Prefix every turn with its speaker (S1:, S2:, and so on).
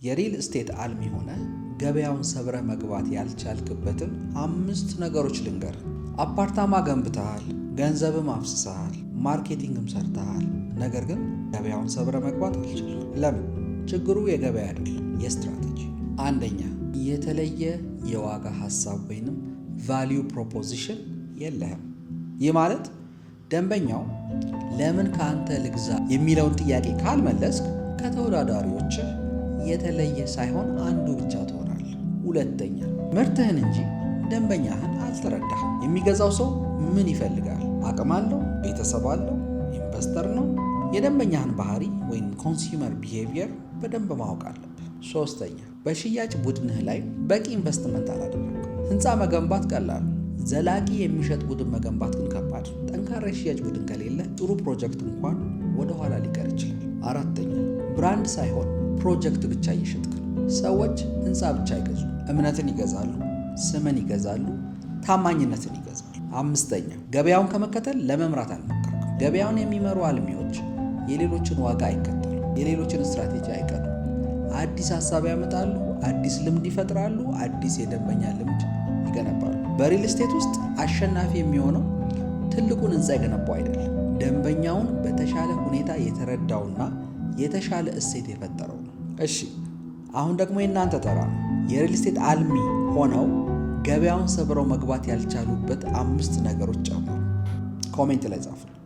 S1: የ real estate አልሚ ሆነህ ገበያውን ሰብረህ መግባት ያልቻልክበትን አምስት ነገሮች ልንገርህ። አፓርታማ ገንብተሃል፣ ገንዘብም አፍስሰሃል፣ marketing ም ሰርተሃል። ነገር ግን ገበያውን ሰብረህ መግባት አልቻልክም። ለምን? ችግሩ የገበያ አይደለም፣ የስትራቴጂ። አንደኛ፣ የተለየ የዋጋ ሀሳብ ወይንም value proposition የለህም። ይህ ማለት ደንበኛው ለምን ከአንተ ልግዛ የሚለውን ጥያቄ ካልመለስክ ከተወዳዳሪዎችህ የተለየ ሳይሆን አንዱ ብቻ ትሆናለህ። ሁለተኛ፣ ምርትህን እንጂ ደንበኛህን አልተረዳህም። የሚገዛው ሰው ምን ይፈልጋል? አቅም አለው? ቤተሰብ አለው? Investor ነው? የደንበኛህን ባህሪ ወይም consumer behavior በደንብ ማወቅ አለብህ። ሶስተኛ፣ በሽያጭ ቡድንህ ላይ በቂ ኢንቨስትመንት አላደረግክም። ህንፃ መገንባት ቀላል፣ ዘላቂ የሚሸጥ ቡድን መገንባት ግን ከባድ ነው። ጠንካራ የሽያጭ ቡድን ከሌለ ጥሩ ፕሮጀክት እንኳን ወደኋላ ሊቀር ይችላል። አራተኛ፣ brand ሳይሆን ፕሮጀክት ብቻ እየሸጥክ ነው። ሰዎች ህንፃ ብቻ አይገዙም። እምነትን ይገዛሉ፣ ስምን ይገዛሉ፣ ታማኝነትን ይገዛሉ። አምስተኛ፣ ገበያውን ከመከተል ለመምራት አልሞከርክም። ገበያውን የሚመሩ አልሚዎች የሌሎችን ዋጋ አይከተሉም፣ የሌሎችን ስትራቴጂ አይቀዱም። አዲስ ሀሳብ ያመጣሉ፣ አዲስ ልምድ ይፈጥራሉ፣ አዲስ የደንበኛ ልምድ ይገነባሉ። በ real estate ውስጥ አሸናፊ የሚሆነው ትልቁን ህንፃ የገነባው አይደለም፣ ደንበኛውን በተሻለ ሁኔታ የተረዳውና የተሻለ እሴት የፈጠረው ነው። እሺ፣ አሁን ደግሞ የእናንተ ተራ ነው። የ real estate አልሚ ሆነው ገበያውን ሰብረው መግባት ያልቻሉበት አምስት ነገሮች ጨምሩ። Comment ላይ ጻፉ።